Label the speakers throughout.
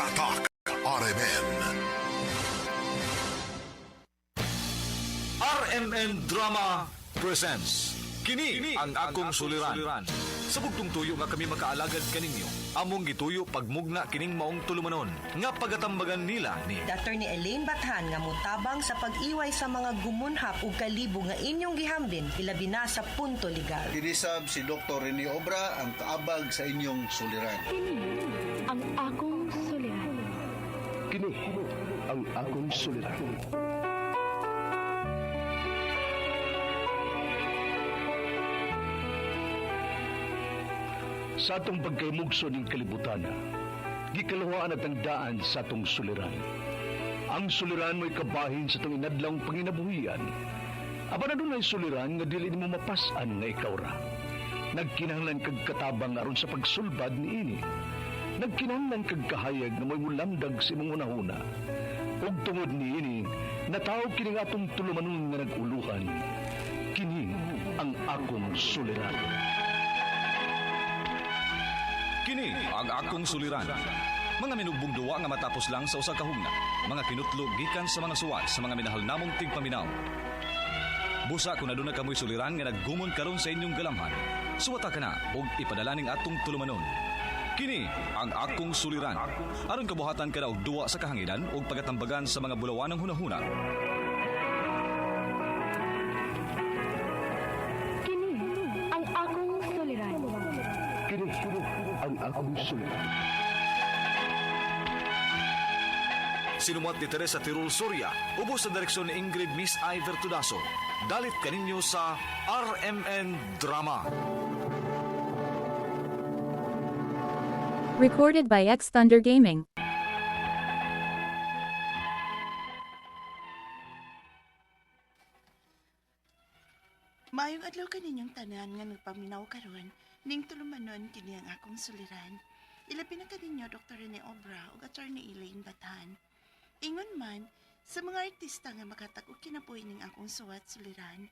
Speaker 1: Tatak RMN.
Speaker 2: RMN Drama presents Kini ang akong suliran. Sa bugtong tuyo nga kami makaalagad kaninyo, among gituyo pagmugna kining maong tulumanon nga pagatambagan nila ni
Speaker 3: Attorney Elaine Bathan nga motabang sa pag-iway sa mga gumunhap ug kalibo nga inyong gihambin ilabi na sa punto legal.
Speaker 4: Kinisab si Dr. Rene Obra ang kaabag sa inyong suliran.
Speaker 5: Kini ang akong suliran.
Speaker 6: Kini ang akong suliran. Sa atong pagkaymugso ning kalibutan, gikaluhaan at ang daan sa atong suliran. Ang suliran mo'y kabahin sa atong inadlawng panginabuhian. Apan adunay suliran nga dili nimo mapas-an nga ikaw ra. Nagkinahanglan kag katabang aron sa pagsulbad niini. Nagkinahanglan kag kahayag nga mo'y mulamdag sa imong hunahuna. Ug tungod niini, nataw kini nga atong tulumanon nga nag-uluhan. Kini ang akong suliran.
Speaker 2: Kini ang akong suliran. Mga minugbong duwa nga matapos lang sa usa ka hugna. Mga kinutlog gikan sa mga suwat sa mga minahal namong tigpaminaw. Busa kung aduna kamoy suliran nga naggumon karon sa inyong galamhan. Suwata ka na og ipadala ning atong tulumanon. Kini ang akong suliran. Aron kabuhatan ka na og duwa sa kahanginan ug pagatambagan sa mga bulawanang hunahuna.
Speaker 5: Kini ang akong suliran.
Speaker 6: Kini ang akong suliran.
Speaker 2: Sinumuat ni Teresa Tirul Soria, ubos sa direksyon ni Ingrid Miss Iver Tudaso. Dalit kaninyo sa RMN Drama.
Speaker 7: Recorded by X Thunder Gaming.
Speaker 8: Maayong adlaw kaninyong tanan nga nagpaminaw karon ning tulumanon kini ang akong suliran. Ilabi na kaninyo Dr. Rene Obra ug Attorney Elaine Batan. Ingon man sa mga artista nga makatag og kinabuhi ning akong suwat suliran.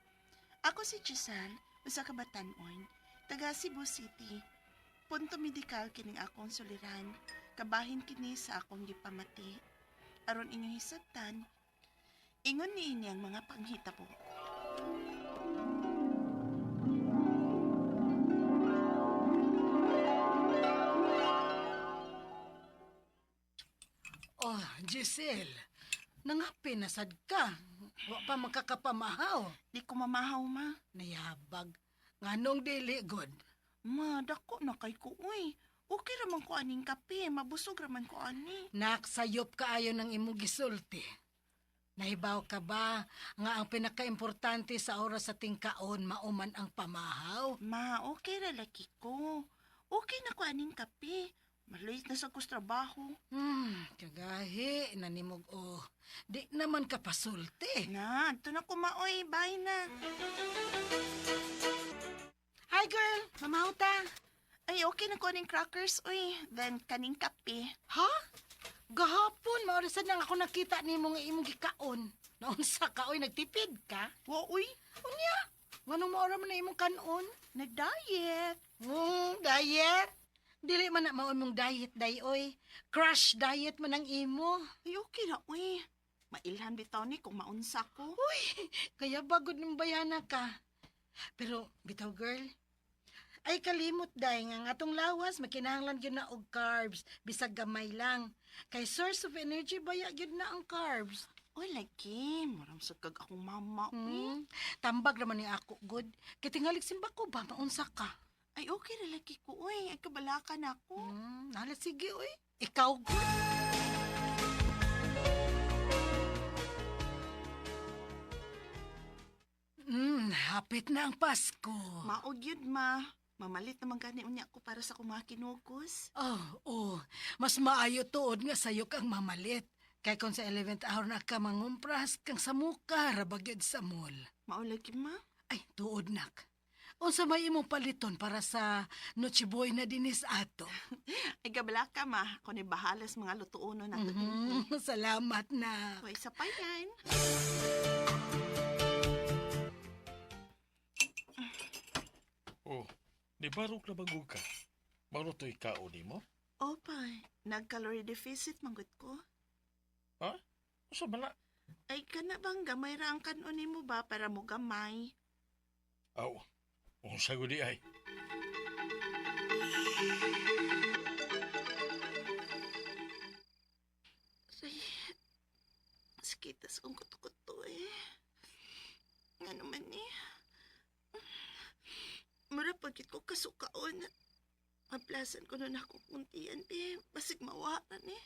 Speaker 8: Ako si Giselle, usa ka batan-on, taga Cebu City. Punto medikal kining akong suliran. Kabahin kini sa akong gipamati. Aron inyong hisabtan, ingon niini ang mga panghitabo.
Speaker 9: Oh, Giselle, nangapin na sad ka. Wa pa makakapamahaw.
Speaker 8: Di ko mamahaw, ma.
Speaker 9: Nayabag. Nganong dili god.
Speaker 8: Ma, dako na kay ko, uy. Okay raman ko aning kape, mabusog raman ko ani.
Speaker 9: Nak, sayop kaayo ng imong gisulti. Nahibaw ka ba nga ang pinakaimportante sa oras sa tingkaon mauman ang pamahaw?
Speaker 8: Ma, okay ra laki ko. Okay na ko aning kape. Malate na sa kus trabaho.
Speaker 9: Kagahi, nanimog o. Di naman ka pasulti.
Speaker 8: Na, adto na ko ma, oy. Bye na.
Speaker 9: Hi girl, mamahaw ta.
Speaker 8: Ay, okay na ko aning crackers, uy. Then, kaning kape.
Speaker 9: Ha? Gahapon, maorasan lang ako nakita nimo nga imong gikaon. Naunsa ka, oy, nagtipid ka?
Speaker 8: Wa, uy.
Speaker 9: Unya, nganong maora man na imong kanon?
Speaker 8: Nag-diet.
Speaker 9: Diet? Dili man na maon mong diet, day, oy. Crash diet man ang imo.
Speaker 8: Ay, okay ra, uy. Mailhan bitaw ni kung maunsa ko.
Speaker 9: Uy, kaya bagod ng bayana ka. Pero, bitaw girl, ay kalimot day nga ang atong lawas makinahanglan gyud na og carbs bisag gamay lang. Kay source of energy baya gyud na ang carbs.
Speaker 8: Uy, lagi. Maram sa kag akong mama, uy.
Speaker 9: Tambag naman ni ako good. Kay tingali simba ko ba maunsa ka?
Speaker 8: Ay, okay ra lagi ko, uy. Ay, kabalakan ako.
Speaker 9: Hala sige oy. Ikaw good. Hapit na ang Pasko.
Speaker 8: Maog yun, ma. Mamalit naman gani unya ko para sa kumakinugos.
Speaker 9: Oh, oh. Mas maayo tuod nga sayo kang mamalit. Kay kung sa 11th hour na ka mangumpras kang sa muka, rabagyod sa mall.
Speaker 8: Maulagi, ma.
Speaker 9: Ay, tuod nak. Unsa may imong paliton para sa Noche Buena dinis ato?
Speaker 8: Ay, gabala ka, ma. Ako ni bahala sa mga lutuono na to.
Speaker 9: Salamat na.
Speaker 8: Hoy, isa pa yan.
Speaker 10: Oh, di barog na bagog ka. Mano to'y kaon nimo?
Speaker 8: Opa, nag-calorie deficit manggod ko.
Speaker 10: Ha? Usa ba na?
Speaker 8: Ay, kana bang gamay ra ang kanon nimo ba para mo gamay?
Speaker 10: Aw, unsa gud di ay.
Speaker 8: Ay, sakit sa akong kuto-kuto eh. Nga naman eh. Mura pagkit ko kasukaon. Maplasan ko nun ako kuntian eh. Basig mawa na ni.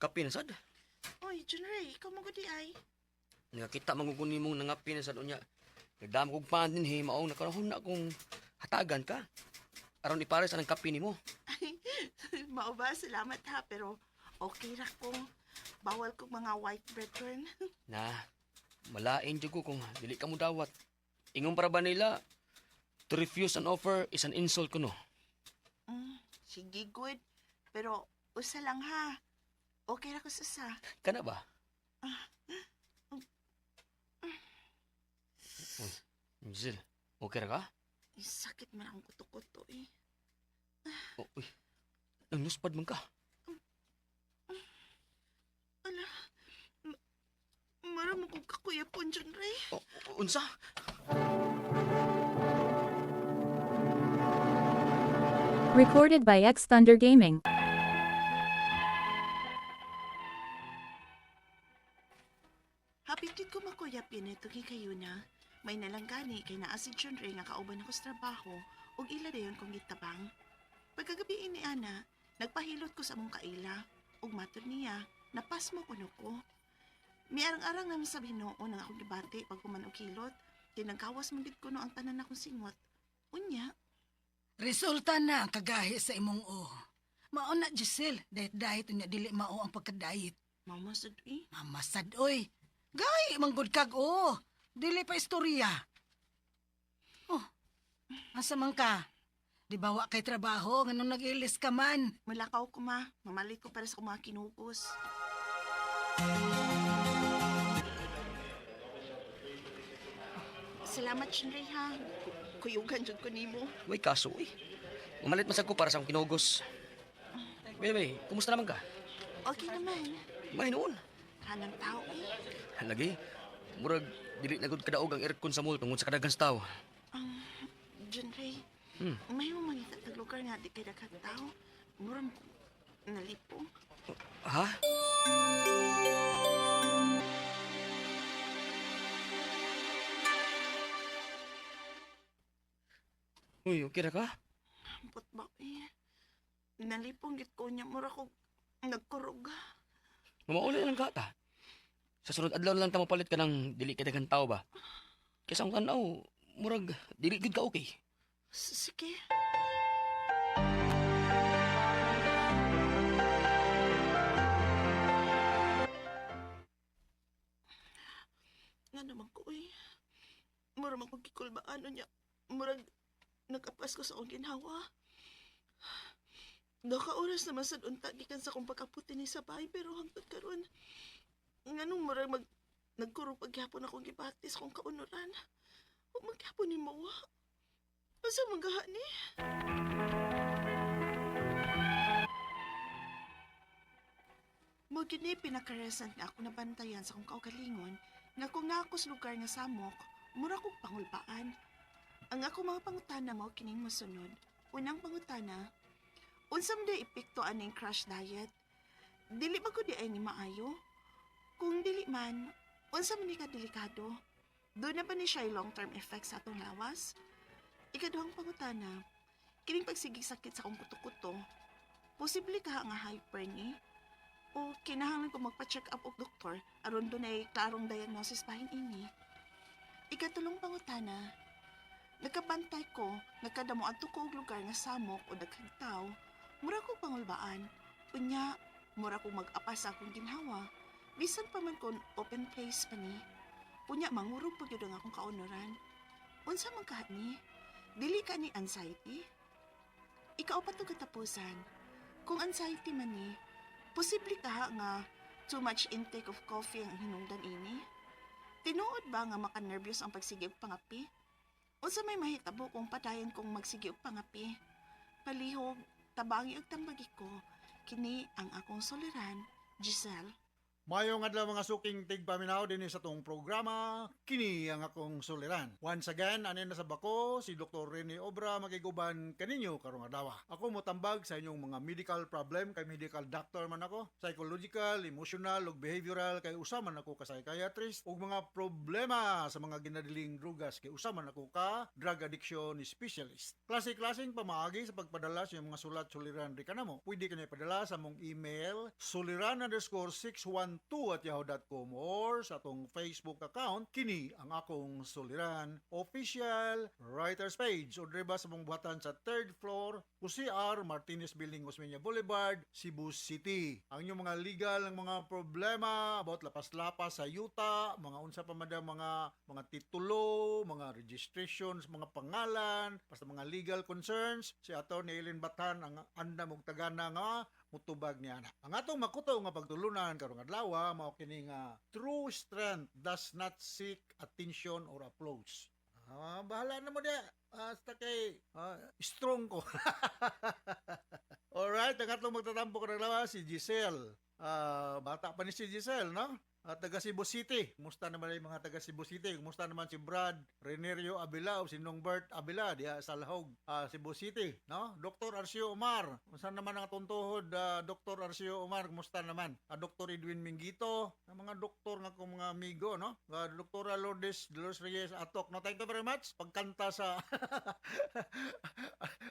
Speaker 11: Kape na sad.
Speaker 8: Oy, John Ray, ikaw mo gudi ay.
Speaker 11: Nakakita man ko nimong nangape na sad unya. Nagdamo kog paan din he, maong nakarahon na akong hatagan ka. Aron ipares ang kape nimo.
Speaker 8: Ay, mao ba? Salamat ha, pero okay ra ko. Bawal kong mga white bread ron.
Speaker 11: Na, malain jud ko kung dili ka mo dawat. Ingon para ba nila, to refuse an offer is an insult kuno.
Speaker 8: Sige, good. Pero usa lang ha. Okay ra ko sa usa.
Speaker 11: Kana ba? Uy, Zil, okay ra ka?
Speaker 8: Ay, sakit man akong kuto-kuto eh.
Speaker 11: Oh, uy, nangluspad man ka.
Speaker 8: Ala, mara mo kong kakuya po, John Ray.
Speaker 11: Oh, unsa?
Speaker 7: Recorded by X Thunder Gaming.
Speaker 8: Hapit ko makuya pinito kay kayo na. May nalanggani kay naa si John Ray nga kauban ako sa trabaho ug ila dayon kong gitabang. Pagkagabi ni ana, nagpahilot ko sa among kaila ug matod niya, napasmo kuno ko. Miarang-arang naman sa Ginoo nang akong gibati pag human og hilot, tinagkawas man gid kuno ang tanan akong singot. Unya,
Speaker 9: Resulta na ang kagahi sa imong o. Mao na Giselle, dahit-dahit unya dili mao ang pagkadayit.
Speaker 8: mama sad eh.
Speaker 9: Mamasad oy. Gay manggod kag o. Dili pa istorya. Oh. Asa man ka? Di ba wa kay trabaho nganong nag-ilis ka man?
Speaker 8: Malakaw ko ma, mamalit ko para sa akong mga kinugos. Salamat, Shinrei, ha. Kuyugan jud ko nimo.
Speaker 11: May kaso eh. Umalit man sad ko para sa akong kinugos. By the way, kumusta naman ka?
Speaker 8: Okay naman.
Speaker 11: May noon.
Speaker 8: Kanang tao eh.
Speaker 11: Lagi, murag dili na gud kadaog ang aircon sa mall tungod sa kadaghan sa tao.
Speaker 8: Junrei,
Speaker 11: Hmm.
Speaker 8: may mangita tag lugar nga di kay daghang tao. Mura mo nalipo.
Speaker 11: Ha? Uy, okay ra ka?
Speaker 8: Ambot ba eh. Nalipong git ko niya mura ko nagkurog.
Speaker 11: Mamauli na lang ka ta. Sa sunod adlaw na lang ta mapalit ka ng dili kay daghang tao ba? Kaysa ang tanaw, murag dili gud ka okay.
Speaker 8: Sige. Nga naman ko eh. Mura man kong gikulbaan niya. Murag nag-apas ko sa akong ginhawa. Naka oras naman sad unta gikan sa akong pagkaputi ni sa bahay pero hangtod karon nganong murag mag nagkurog pagyapon akong gibati sa akong kaunuran. Ug magyapon ni mawa. Asa man gaha ni? Mo gini pinaka-recent nga ako nabantayan sa akong kaugalingon nga kung naa ko sa lugar nga samok, mura kong pangulpaan. Ang ako mga pangutana mao kining mosunod. Unang pangutana, unsa man day epekto aning crash diet? Dili ba ko di ay ni maayo? Kung dili man, unsa man ni ka delikado? Doon na ba ni siya long-term effect sa atong lawas? Ikaduhang pangutana, kining pagsigig sakit sa akong kuto-kuto, posible ka nga hyper ni? O kinahanglan ko magpa-check up og doktor aron dunay klarong diagnosis bahin ini. Ikatulong pangutana, nakabantay ko nga kada moadto ko og lugar nga samok o daghang tawo, mura ko pangulbaan. Unya, mura ko mag-apas sa akong ginhawa. Bisan pa man kon open place pa ni. Unya mangurog pa gyud ang akong kaunuran. Unsa man kahat ni? Dili ka ni anxiety? Ikaw pa to katapusan. Kung anxiety man ni, posible ka nga Too much intake of coffee ang hinungdan ini. Tinuod ba nga makanerbyos ang pagsige og pangapi? Unsa may mahitabo kung padayon kong magsige og pangapi? Palihog, tabangi og tambagi ko. Kini ang akong suliran, Giselle.
Speaker 4: Mayong adlaw, mga suking tigpaminaw, dinhi sa atong programa, kini ang akong suliran. Once again, ani na sa bako si Dr. Rene Obra, makiguban kaninyo karong adlaw. Ako motambag sa inyong mga medical problem kay medical doctor man ako, psychological, emotional ug behavioral kay usa man ako ka psychiatrist, ug mga problema sa mga ginadiling drugas kay usa man ako ka drug addiction specialist. Klase-klaseng pamaagi sa pagpadala sa inyong mga sulat suliran di kanamo. Pwede kini padala sa among email suliran_612@yahoo.com or sa atong Facebook account, kini ang akong suliran official writers page, o diri ba sa among buhatan sa third floor, UCR Martinez Building, Osmeña Boulevard, Cebu City. Ang inyong mga legal ang mga problema about lapas-lapas sa yuta, mga unsa pa man daw, mga titulo, mga registrations, mga pangalan, basta mga legal concerns, si Atty. Eileen Batan ang andam og tagana nga mutubag niya na. Ang atong makuto nga pagtulunan karong adlaw mao kini nga true strength does not seek attention or applause. Bahala na mo diya. Basta kay strong ko. Alright, ang atong magtatampo karong adlaw si Giselle. Bata pa ni si Giselle, no? At taga Cebu City. Kumusta naman yung mga taga Cebu City? Kumusta naman si Brad Renerio Abila o si Nong Bert Abila diha sa Lahog, Cebu City, no? Dr. Arcio Omar. Kumusta naman ang atong tuhod, Dr. Arcio Omar? Kumusta naman? Dr. Edwin Mingito, ang mga doktor nga akong mga amigo, no? Dr. Lourdes Dolores Reyes Atok. No, thank you very much. Pagkanta sa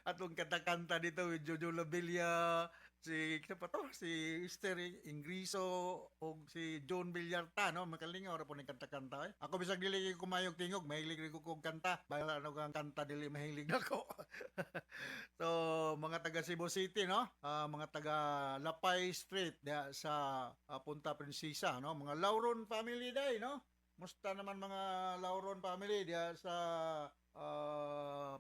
Speaker 4: atong kanta-kanta dito with Jojo Labilla, si sino pa to, si Esther Ingriso o si John Villarta, no? Makalingaw ra po ning kanta-kanta eh. Ako, bisag dili ko kumayog tingog, mahilig rin ko kog kanta. Bahala ano kang kanta dili mahilig nako. So mga taga Cebu City, no? Mga taga Lapay Street diha sa Punta Princesa, no? Mga Lauron family day, no? Musta naman mga Lauron family diha sa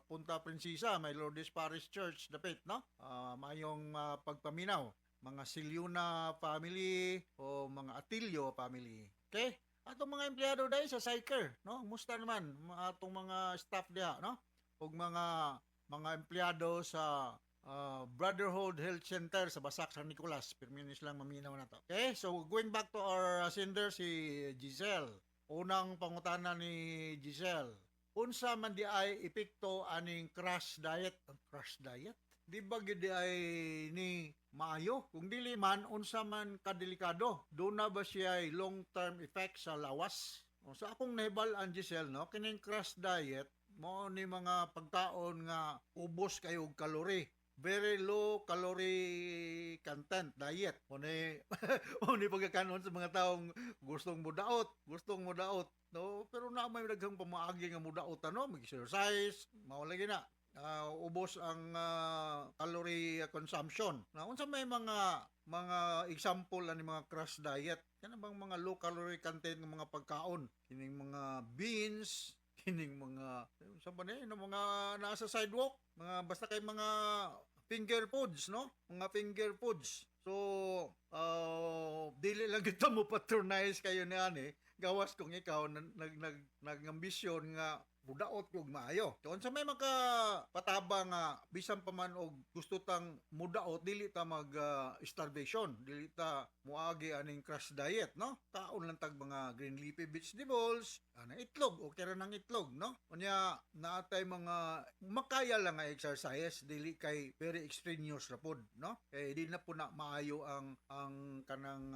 Speaker 4: Punta Princesa, may Lourdes Parish Church dapit, no? Maayong pagpaminaw. Mga Siliuna family o mga Atilio family. Okay? Atong mga empleyado dahil sa Syker, no? Musta naman atong mga staff diha, no? Ug mga empleyado sa Brotherhood Health Center sa Basak, San Nicolas. Pirminis lang maminaw na to. Okay? So going back to our sender, si Giselle. Unang pangutana ni Giselle. Unsa man di ay epekto aning crash diet? Ang crash diet? Di ba gid di ay ni maayo? Kung dili man, unsa man kadelikado? Duna ba siya long-term effect sa lawas? O, sa akong nahibal-an, Giselle, no, kining crash diet, mao ni mga pagkaon nga ubos kayo og calorie, very low calorie content diet. Mao ni pagkakanon sa mga taong gustong mudaot, no? Pero na may daghang pamaagi nga mudaot, ano, mag-exercise, mao lagi na. Ubos ang calorie consumption. Na unsa may mga example ani mga crash diet? Kana bang mga low calorie content ng mga pagkaon? Kining mga beans, kining mga sa ba ni, mga nasa sidewalk, mga basta kay mga finger foods, no? Mga finger foods. So, dili lang kita mo patronize kayo ni ani, gawas kung ikaw nag nag nag nagambisyon nga mudaot og maayo. So, unsa may makapataba nga bisan pa man og gusto tang mudaot, dili ta mag starvation, dili ta muagi aning crash diet, no? Kaon lang tag mga green leafy vegetables, ana itlog, okay ra nang itlog, no? Unya naatay mga makaya lang nga exercise, dili kay very extraneous ra pod, no? Kay di na po na maayo ang kanang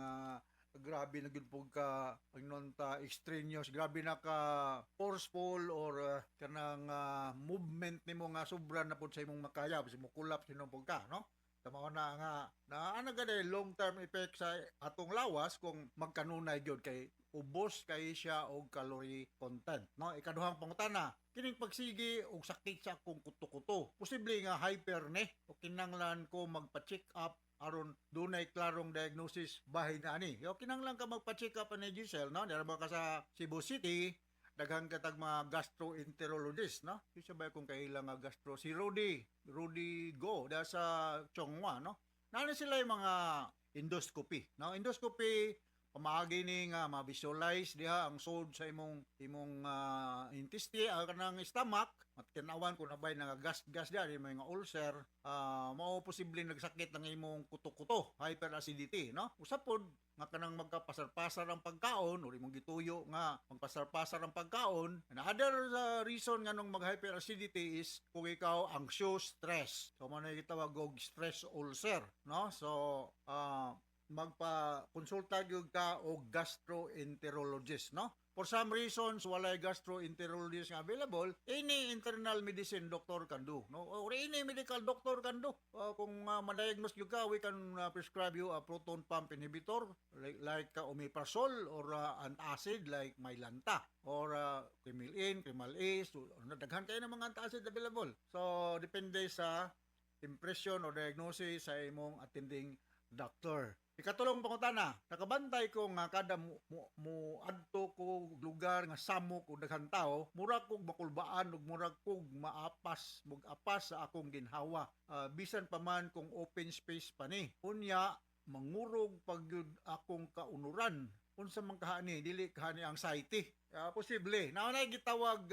Speaker 4: grabe na gyud pug ka ang ta extraneous, grabe na ka forceful or kanang movement nimo nga sobra na pud sa imong makaya, bisag mo collapse hinuon pud ka, no? Tama na nga na ano gani long term effect sa atong lawas kung magkanunay gyud kay ubos kay siya og calorie content, no? Ikaduhang pangutana: kining pagsigi og sakit sa akong kuto-kuto, posible nga hyper ni o kinanglan ko magpa-check up aron dunay klarong diagnosis bahin ani? Yo, kinanglan ka magpa-check up ani, Giselle, no? Dira ba ka sa Cebu City, daghan ka tag mga gastroenterologist, no? Di siya ba kung kaila nga gastro, si Rudy Rudy Go da sa Chong Hua, no? Naa sila yung mga endoscopy, no? Endoscopy. Pamaagi ni nga ma-visualize diha ang sod sa imong intestine, kanang stomach, matinawan kung nabay nga gas-gas diha, di may nga ulcer, mao posible nagsakit ang imong kuto-kuto, hyperacidity, no? Usa pod nga kanang magkapasar-pasar ang pagkaon or imong gituyo nga magpasar-pasar ang pagkaon. And other reason nganong mag-hyperacidity is kung ikaw anxious, stress. So mao na gitawag og stress ulcer, no? So magpa-konsulta gyud ka og gastroenterologist, no? For some reasons, walay gastroenterologist nga available, any internal medicine doctor can do, no? Or any medical doctor can do. Kung ma-diagnose gyud ka, we can prescribe you a proton pump inhibitor like omeprazole or antacid like Mylanta or Kremil-N, Kremil-S, so, daghan kayo ng mga antacid available. So, depende sa impression or diagnosis sa imong attending doctor. Ikatulong pangutana, nakabantay ko nga kada mo adto ko lugar nga samok og daghang tao, mura kog makulbaan ug mura kog maapas, mug-apas sa akong ginhawa. Bisan pa man kung open space pa ni. Unya, mangurog pag gyud akong kaunuran. Unsa man kaha ni, dili kaha ni anxiety? Posible. Naa na gitawag,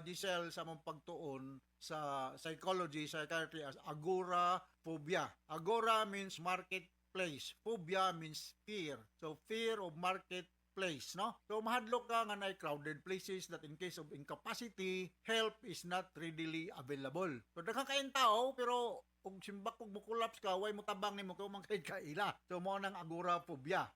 Speaker 4: Giselle, sa among pagtuon sa psychology, psychiatry as agoraphobia. Agora means marketplace. Phobia means fear. So fear of marketplace, no? So mahadlok ka nga naay crowded places that in case of incapacity, help is not readily available. So daghan kayong tao pero kung simbak kung mo-collapse ka, way mo tabang nimo kay man kay kaila. So mao nang agoraphobia.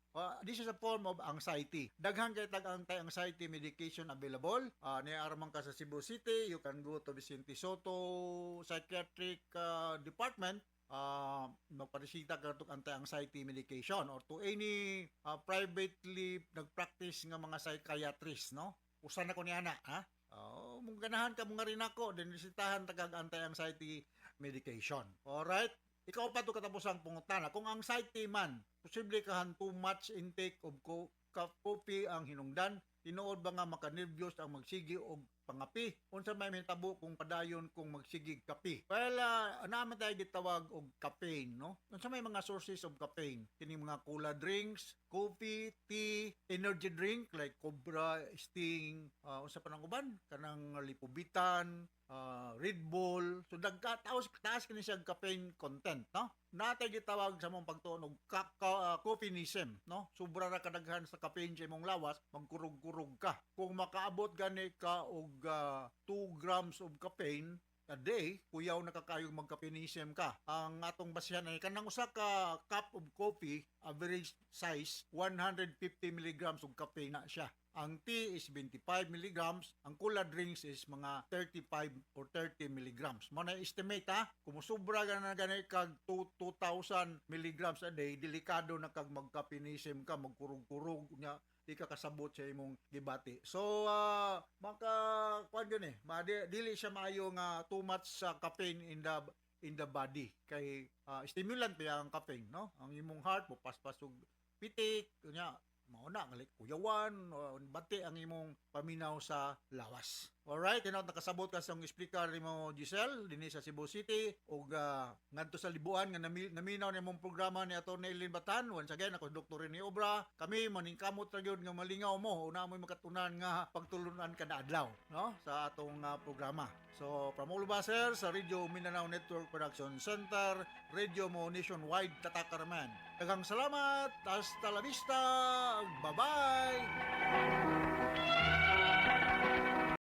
Speaker 4: This is a form of anxiety. Daghan kay tag anti-anxiety medication available. Niara man ka sa Cebu City, you can go to Vicente Sotto Psychiatric Department, magparesita ka og anti-anxiety medication or to any privately nagpractice nga mga psychiatrist, no? Usa na ko niya na, ha? Oh, mung ganahan ka mo nga rin ako, then resitahan tagag anti-anxiety medication. Alright? Ikaw pa to katapusang pangutana. Kung anxiety man, posible kahan too much intake of coffee ang hinungdan, tinuod ba nga makanerbyos ang magsigi og pangapi? Unsa may mahitabo kung padayon kung magsigig kape? Well, naa man tayo gitawag og caffeine, no? Unsa may mga sources of caffeine? Kini mga cola drinks, coffee, tea, energy drink like Cobra, Sting, unsa pa nang uban? Kanang Lipovitan, Red Bull. So dagka taas taas kini siya caffeine content, no? Natay gitawag sa mong pagtuon og caffeineism, no? Sobra ra kadaghan sa caffeine sa imong lawas, magkurog-kurog ka. Kung makaabot gani ka og 2 grams of caffeine a day, kuyaw na kakayong magka-caffeineism ka. Ang atong basihan ay kanang usa ka cup of coffee, average size, 150 milligrams of caffeine na siya. Ang tea is 25 milligrams, ang cola drinks is mga 35 or 30 milligrams. Mo na estimate ha, kung musobra ka na gani kag 2,000 milligrams a day, delikado na kag magka-caffeineism ka, magkurog-kurog nya di ka kasabot sa imong gibati. So maka kuan gyud eh, dili siya maayo nga too much sa caffeine in the body kay stimulant pa ang caffeine, no? Ang imong heart mo paspas og pitik, nya mao na ngalik kuyawan, bati ang imong paminaw sa lawas. Alright, tinaw nakasabot ka sa explicar nimo, Giselle, dinhi sa Cebu City ug ngadto sa Libuan nga naminaw nimong programa ni Atty. Eileen Batan. Once again, ako si Dr. Rene Obra. Kami maningkamot ra gyud nga malingaw mo, una mo'y makatunan nga pagtulunan kada adlaw, no, sa atong programa. So, from all of us here sa Radio Mindanao Network Production Center, Radio Mo Nationwide, Tatakarman. Daghang salamat. Hasta la vista. Bye-bye.